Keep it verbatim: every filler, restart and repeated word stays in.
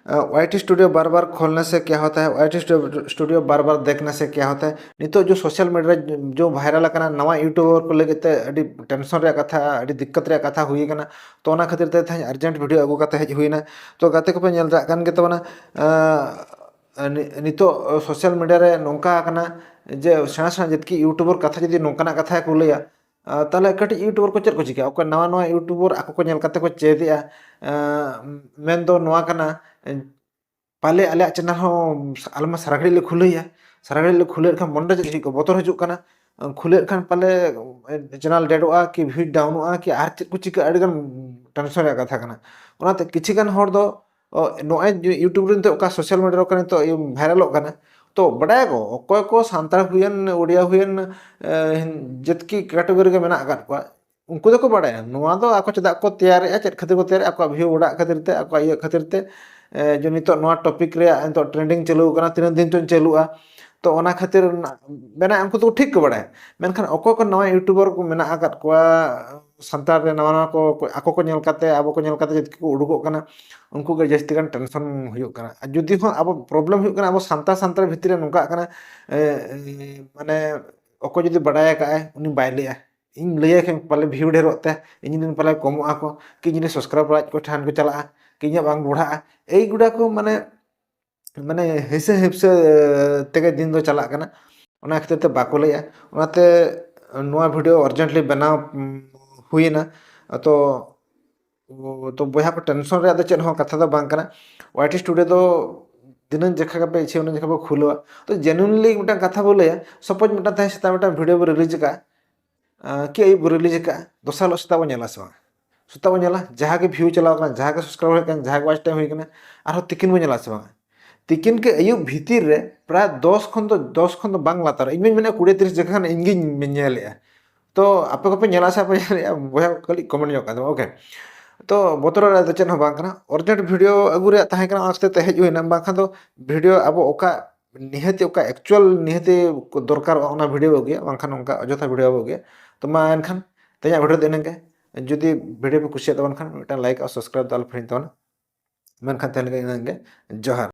Y T studio बार बार खोलने से क्या होता है, वाई टी स्टूडियो बार बार देखने से क्या होता है। ᱱᱤᱛᱚᱜ ᱡᱚ ᱥᱳᱥᱟᱞ ᱢᱤᱰᱤᱭᱟ ᱨᱮ ᱡᱚ ᱵᱷᱟᱭᱨᱟᱞ ᱟᱠᱟᱱᱟ ᱱᱟᱣᱟ ᱭᱩᱴᱩᱵᱟᱨ ᱠᱚ ᱞᱟᱹᱜᱤᱫ ᱛᱮ ᱟᱹᱰᱤ ᱴᱮᱱᱥᱚᱱ ᱨᱮᱭᱟᱜ ᱠᱟᱛᱷᱟ, ᱟᱹᱰᱤ ᱫᱤᱠᱠᱟᱛ ᱨᱮᱭᱟᱜ ᱠᱟᱛᱷᱟ ᱦᱩᱭ ᱟᱠᱟᱱᱟ᱾ ᱛᱚ ᱚᱱᱟ ᱠᱷᱟᱹᱛᱤᱨ ᱛᱮ ᱛᱮᱦᱮᱧ ᱟᱨᱡᱮᱱᱴ ᱵᱷᱤᱰᱤᱭᱳ ᱟᱹᱜᱩ ᱠᱟᱛᱮ ᱦᱮᱡ ᱦᱩᱭᱱᱟ᱾ ᱛᱚ ᱜᱟᱛᱮ ᱠᱚᱯᱮ ᱧᱮᱞ ᱫᱟᱲᱮᱭᱟᱜ ᱠᱟᱱ ᱜᱮ ᱛᱟᱵᱚᱱᱟ, ᱟᱸ, ᱱᱤ- ᱱᱤᱛᱚᱜ ᱥᱳᱥᱟᱞ ᱢᱤᱰᱤᱭᱟ ᱨᱮ ᱱᱚᱝᱠᱟ ᱟᱠᱟᱱᱟ ᱡᱮ ᱥᱮᱬᱟ ᱥᱮᱬᱟ ᱡᱟᱹᱛᱠᱤ ᱭᱩᱴᱩᱵᱟᱨ ᱠᱟᱛᱷᱟ ᱡᱩᱫᱤ ᱱᱚᱝᱠᱟᱱᱟᱜ ᱠᱟᱛᱷᱟ ᱠᱚ ᱞᱟᱹᱭᱟ, ᱟᱸ, ᱛᱟᱦᱚᱞᱮ ᱠᱟᱹᱴᱤᱡ ᱭᱩᱴᱩᱵᱟᱨ ᱠᱚ ᱪᱮᱫ ᱠᱚ ᱪᱤᱠᱟᱹᱭᱟ? ᱚᱠᱚᱭ ᱱᱟᱣᱟ ᱱᱟᱣᱟ ᱭᱩᱴᱩᱵᱟᱨ ᱟᱠᱚ ᱠᱚ ᱧᱮᱞ ᱠᱟᱛᱮ ᱠᱚ ᱪᱮᱫᱮᱜᱼᱟ᱾ ᱟᱸ, ᱢᱮᱱᱫᱚ ᱱᱚᱣᱟ ᱠᱟᱱᱟ, ᱯᱟᱞᱮ ᱟᱞᱮᱭᱟᱜ ᱪᱮᱱᱮᱞ ᱦᱚᱸ ᱟᱞᱮ ᱢᱟ ᱥᱟᱨᱟ ᱜᱷᱟᱹᱲᱤᱡ ᱞᱮ ᱠᱷᱩᱞᱟᱹᱭᱟ, ᱥᱟᱨᱟ ᱜᱷᱟᱹᱲᱤᱡ ᱞᱮ ᱠᱷᱩᱞᱟᱹᱣᱮᱫ ᱠᱷᱟᱱ ᱢᱚᱱᱮ ᱨᱮ ᱪᱮᱫ ᱦᱤᱡᱩᱜ ᱠᱟᱱᱟ? ᱵᱚᱛᱚᱨ ᱦᱤᱡᱩᱜ ᱠᱟᱱᱟ, ᱠᱷᱩᱞᱟᱹᱣᱮᱫ ᱠᱷᱟᱱ ᱯᱟᱞᱮ ᱪᱮᱱᱮᱞ ᱰᱮᱰᱚᱜᱼᱟ ᱠᱤ ᱵᱷᱤᱭᱩᱡᱽ ᱰᱟᱣᱩᱱᱚᱜᱼᱟ ᱠᱤ ᱟᱨ ᱪᱮᱫ ᱠᱚ ᱪᱤᱠᱟᱹᱜᱼᱟ, ᱟᱹᱰᱤᱜᱟᱱ ᱴᱮᱱᱥᱚᱱ ᱨᱮᱭᱟᱜ ᱠᱟᱛᱷᱟ ᱠᱟᱱᱟ᱾ ᱚᱱᱟᱛᱮ ᱠᱤᱪᱷᱩ ᱜᱟᱱ ᱦᱚᱲ ᱫᱚ, ᱚ, ᱱᱚᱜᱼᱚᱭ ᱡᱮ ᱭᱩᱴᱩᱵᱽ ᱨᱮ ᱱᱤᱛᱚᱜ ᱚᱠᱟ ᱥᱳᱥᱟᱞ ᱢᱤᱰᱤᱭᱟ ᱨᱮ ᱱᱤᱛᱚᱜ ᱵᱷᱟᱭᱨᱟᱞᱚᱜ ᱠᱟᱱᱟ, ᱛᱚ ᱵᱟᱰᱟᱭᱟᱠᱚ ᱚᱠᱚᱭ ᱠᱚ ᱥᱟᱱᱛᱟᱲ ᱦᱩᱭᱮᱱ, ᱳᱰᱤᱭᱟ ᱦᱩᱭᱮᱱ, ᱮ, ᱡᱟᱹᱛᱠᱤ ᱠᱮᱴᱟᱜᱚᱨᱤ ᱜᱮ ᱢᱮᱱᱟᱜ ᱟᱠᱟᱫ ᱠᱚᱣᱟ, ᱩᱱᱠᱩ ᱫᱚᱠᱚ ᱵᱟᱲᱟᱭᱟ ᱱᱚᱣᱟ ᱫᱚ ᱟᱠᱚ ᱪᱮᱫᱟᱜ ᱠᱚ ᱛᱮᱭᱟᱨᱮᱜᱼᱟ, ᱪᱮᱫ ᱠᱷᱟᱹᱛᱤᱨ ᱠᱚ ᱛᱮᱭᱟᱨᱮᱜᱼᱟ, ᱟᱠᱚᱣᱟᱜ ᱵᱷᱤᱭᱩ ᱚᱲᱟᱜ ᱠᱷᱟᱹᱛᱤᱨ ᱛᱮ, ᱟᱠᱚᱣᱟᱜ ᱤᱭᱟᱹ ᱠᱷᱟᱹᱛᱤᱨ ᱛᱮ, ᱮ, ᱡᱮ ᱱᱤᱛᱚᱜ ᱱᱚᱣᱟ ᱴᱚᱯᱤᱠ ᱨᱮᱭᱟᱜ ᱱᱤᱛᱚᱜ ᱴᱨᱮᱱᱰᱤᱝ ᱪᱟᱹᱞᱩ ᱟᱠᱟᱱᱟ, ᱛᱤᱱᱟᱹᱜ ᱫᱤᱱ ᱪᱚᱝ ᱪᱟᱹᱞᱩᱜᱼᱟ᱾ ᱛᱚ ᱚᱱᱟ ᱠᱷᱟᱹᱛᱤᱨ ᱢᱮᱱᱟᱜᱼᱟ, ᱩᱱᱠᱩ ᱫᱚ ᱴᱷᱤᱠ ᱠᱚ ᱵᱟᱲᱟᱭᱟ᱾ ᱢᱮᱱᱠᱷᱟᱱ ᱚᱠᱚᱭ ᱠᱚ ᱱᱟᱣᱟ ᱭᱩᱴᱩᱵᱟᱨ ᱠᱚ ᱢᱮᱱᱟᱜ ᱟᱠᱟᱫ ᱠᱚᱣᱟ, ᱥᱟᱱᱛᱟᱲ ᱨᱮ ᱱᱟᱣᱟ ᱱᱟᱣᱟ ᱠᱚ, ᱟᱠᱚ ᱠᱚ ᱧᱮᱞ ᱠᱟᱛᱮ, ᱟᱵᱚ ᱠᱚ ᱧᱮᱞ ᱠᱟᱛᱮ ᱡᱟᱹᱛᱤ ᱠᱚ ᱩᱰᱩᱠᱚᱜ ᱠᱟᱱᱟ, ᱩᱱᱠᱩ ᱜᱮ ᱡᱟᱹᱥᱛᱤ ᱜᱟᱱ ᱴᱮᱱᱥᱚᱱ ᱦᱩᱭᱩᱜ ᱠᱟᱱᱟ᱾ ᱟᱨ ᱡᱩᱫᱤ ᱦᱚᱸ ᱟᱵᱚ ᱯᱨᱚᱵᱞᱮᱢ ᱦᱩᱭᱩᱜ ᱠᱟᱱᱟ, ᱟᱵᱚ ᱥᱟᱱᱛᱟᱲ ᱥᱟᱱᱛᱟᱲ ᱵᱷᱤᱛᱨᱤ ᱨᱮ ᱱᱚᱝᱠᱟᱜ ᱠᱟᱱᱟ, ᱮ, ᱮ, ᱢᱟᱱᱮ ᱚᱠᱚᱭ ᱡᱩᱫᱤ ᱵᱟᱰᱟᱭ ᱟᱠᱟᱫᱼᱟᱭ ᱩᱱᱤ ᱵᱟᱭ ᱞᱟᱹᱭᱟ, ᱤᱧ ᱞᱟᱹᱭᱟᱭ ᱠᱷᱟᱱ ᱯᱟᱞᱮ ᱵᱷᱤᱭᱩ ᱰᱷᱮᱨᱚᱜ ᱛᱮ, ᱤᱧ ᱨᱮᱱ ᱯᱟᱞᱮ ᱠᱚᱢᱚᱜ ᱟᱠᱚ, ᱠᱤ ᱤᱧ ᱨᱮᱱ ᱥᱟᱵᱥᱠᱨᱟᱭᱵᱟᱨ ᱠᱚ ᱴᱷᱮᱱ ᱠᱚ ᱪᱟᱞᱟᱜᱼᱟ, ᱠᱤ ᱤᱧᱟᱹᱜ ᱵᱟᱝ ᱵᱚᱲᱦᱟᱜᱼᱟ᱾ ᱮᱭ ᱜᱩᱰᱟ ᱠᱚ ᱢᱟᱱᱮ, ᱢᱟᱱᱮ ᱦᱤᱥᱟᱹ ᱦᱤᱯᱥᱟᱹ ᱛᱮᱜᱮ ᱫᱤᱱ ᱫᱚ ᱪᱟᱞᱟᱜ ᱠᱟᱱᱟ, ᱚᱱᱟ ᱠᱷᱟᱹᱛᱤᱨ ᱛᱮ ᱵᱟᱠᱚ ᱞᱟᱹᱭᱟ᱾ ᱚᱱᱟᱛᱮ ᱱᱚᱣᱟ ᱵᱷᱤᱰᱤᱭᱳ ᱟᱨᱡᱮᱱᱴᱞᱤ ᱵᱮᱱᱟᱣ, ᱩᱢ, ᱦᱩᱭᱮᱱᱟ᱾ ᱛᱚ, ᱛᱚ ᱵᱚᱭᱦᱟ ᱠᱚ, ᱴᱮᱱᱥᱚᱱ ᱨᱮᱭᱟᱜ ᱫᱚ ᱪᱮᱫ ᱦᱚᱸ ᱠᱟᱛᱷᱟ ᱫᱚ ᱵᱟᱝ ᱠᱟᱱᱟ᱾ ᱣᱟᱭ ᱴᱤ ᱥᱴᱩᱰᱤᱭᱳ ᱫᱚ ᱫᱤᱱᱟᱹᱢ ᱡᱮᱠᱷᱟ ᱜᱮᱯᱮ ᱤᱪᱪᱷᱟᱹ ᱩᱱᱟᱹᱜ ᱡᱮᱠᱷᱟ ᱵᱚ ᱠᱷᱩᱞᱟᱹᱣᱟ᱾ ᱛᱚ ᱡᱮᱱᱩᱭᱤᱱᱞᱤ ᱢᱤᱫᱴᱟᱝ ᱠᱟᱛᱷᱟ ᱵᱚ ᱞᱟᱹᱭᱟ, ᱥᱟᱯᱳᱡᱽ ᱢᱤᱫᱴᱟᱝ ᱛᱮᱦᱮᱧ ᱥᱮᱛᱟᱜ ᱢᱤᱫᱴᱟᱝ ᱵᱷᱤᱰᱤᱭᱳ ᱵᱚ ᱨᱤᱞᱤᱡᱽ ᱟᱠᱟᱫᱼᱟ, ᱟᱸ, ᱠᱤ ᱟᱹᱭᱩᱵ ᱵᱚ ᱨᱤᱞᱤᱡᱽ ᱟᱠᱟᱫᱼᱟ, ᱫᱚᱥᱟᱨ ᱦᱤᱞᱳᱜ ᱥᱮᱛᱟᱜ ᱵᱚ ᱧᱮᱞᱟ ᱥᱮ ᱵᱟᱝ? ᱥᱮᱛᱟᱜ ᱵᱚ ᱧᱮᱞᱟ, ᱡᱟᱦᱟᱸ ᱜᱮ ᱵᱷᱤᱭᱩ ᱪᱟᱞᱟᱣ ᱠᱟᱱᱟ, ᱡᱟᱦᱟᱸ ᱜᱮ ᱥᱟᱵᱥᱠᱨᱟᱭᱵᱟᱨ ᱦᱩᱭ ᱠᱟᱱᱟ, ᱡᱟᱦᱟᱸ ᱜᱮ ᱣᱟᱪ ᱴᱟᱭᱤᱢ ᱦᱩᱭ ᱠᱟᱱᱟ, ᱟᱨᱦᱚᱸ ᱛᱤᱠᱤᱱ ᱵᱚ ᱧᱮᱞᱟ ᱥᱮ ᱵᱟᱝ? ᱛᱤᱠᱤᱱ ᱠᱮ ᱟᱹᱭᱩᱵ ᱵᱷᱤᱛᱤᱨ ᱨᱮ ᱯᱨᱟᱭ ᱫᱚᱥ ᱠᱷᱚᱱ ᱫᱚ, ᱫᱚᱥ ᱠᱷᱚᱱ ᱫᱚ ᱵᱟᱝ ᱞᱟᱛᱟᱨ, ᱤᱧ ᱢᱟᱧ ᱢᱮᱱᱟ ᱠᱩᱲᱤ ᱛᱤᱨᱤᱥ ᱡᱟᱭᱜᱟ ᱠᱷᱟᱱ ᱤᱧ ᱜᱤᱧ ᱧᱮᱞᱮᱜᱼᱟ᱾ ᱛᱚ ᱟᱯᱮ ᱠᱚᱯᱮ ᱧᱮᱞᱟ ᱥᱮ ᱵᱟᱯᱮ ᱧᱮᱞᱮᱜᱼᱟ? ᱵᱚᱭᱦᱟ ᱠᱚ ᱠᱟᱹᱴᱤᱡ ᱠᱚᱢᱮᱱᱴ ᱧᱚᱜ ᱠᱟᱜ ᱛᱟᱵᱚᱱᱟ, ᱳᱠᱮ? ᱛᱚ ᱵᱚᱛᱚᱨ ᱨᱮᱭᱟᱜ ᱫᱚ ᱪᱮᱫ ᱦᱚᱸ ᱵᱟᱝ ᱠᱟᱱᱟ, ᱚᱨᱡᱮᱱᱴ ᱵᱷᱤᱰᱤᱭᱳ ᱟᱹᱜᱩ ᱨᱮᱭᱟᱜ ᱛᱟᱦᱮᱸ ᱠᱟᱱᱟ, ᱚᱱᱟ ᱠᱷᱟᱹᱛᱤᱨ ᱛᱮ ᱦᱮᱡ ᱦᱩᱭᱱᱟ, ᱵᱟᱝᱠᱷᱟᱱ ᱫᱚ ᱵᱷᱤᱰᱤᱭᱳ ᱟᱵᱚ ᱚᱠᱟ ᱱᱤᱦᱟᱹᱛᱤ, ᱚᱠᱟ ᱮᱠᱪᱩᱭᱟᱞ ᱱᱤᱦᱟᱹᱛᱤ ᱫᱚᱨᱠᱟᱨᱚᱜᱼᱟ, ᱚᱱᱟ ᱵᱷᱤᱰᱤᱭᱳ ᱟᱹᱜᱩᱭᱟ, ᱵᱟᱝᱠᱷᱟᱱ ᱚᱱᱠᱟ ᱚᱡᱚᱛᱷᱟ ᱵᱷᱤᱰᱤᱭᱳ ᱵᱟᱵᱚ ᱟᱹᱜᱩᱭᱟ᱾ ᱛᱚ ᱢᱟ ᱮᱱᱠᱷᱟᱱ ᱛᱮᱦᱮᱧᱟᱜ ᱵᱷᱤᱰᱤᱭᱳ ᱫᱚ ᱤᱱᱟᱹᱜ ᱜᱮ᱾ ᱡᱩᱫᱤ ᱵᱷᱤᱰᱤᱭᱳ ᱯᱮ ᱠᱩᱥᱤᱭᱟᱜ ᱛᱟᱵᱚᱱ ᱠᱷᱟᱱ ᱢᱤᱫᱴᱟᱝ ᱞᱟᱭᱤᱠ ᱟᱨ ᱥᱟᱵᱥᱠᱨᱟᱭᱤᱵ ᱫᱚ ᱟᱞᱚ ᱯᱮ ᱦᱤᱲᱤᱧ ᱛᱟᱵᱚᱱᱟ᱾ ᱢᱮᱱᱠᱷᱟᱱ ᱛᱮᱦᱮᱧ ᱞᱟᱹᱜᱤᱫ ᱤᱱᱟᱹᱜ ᱜᱮ᱾ ᱡᱚᱦᱟᱨ᱾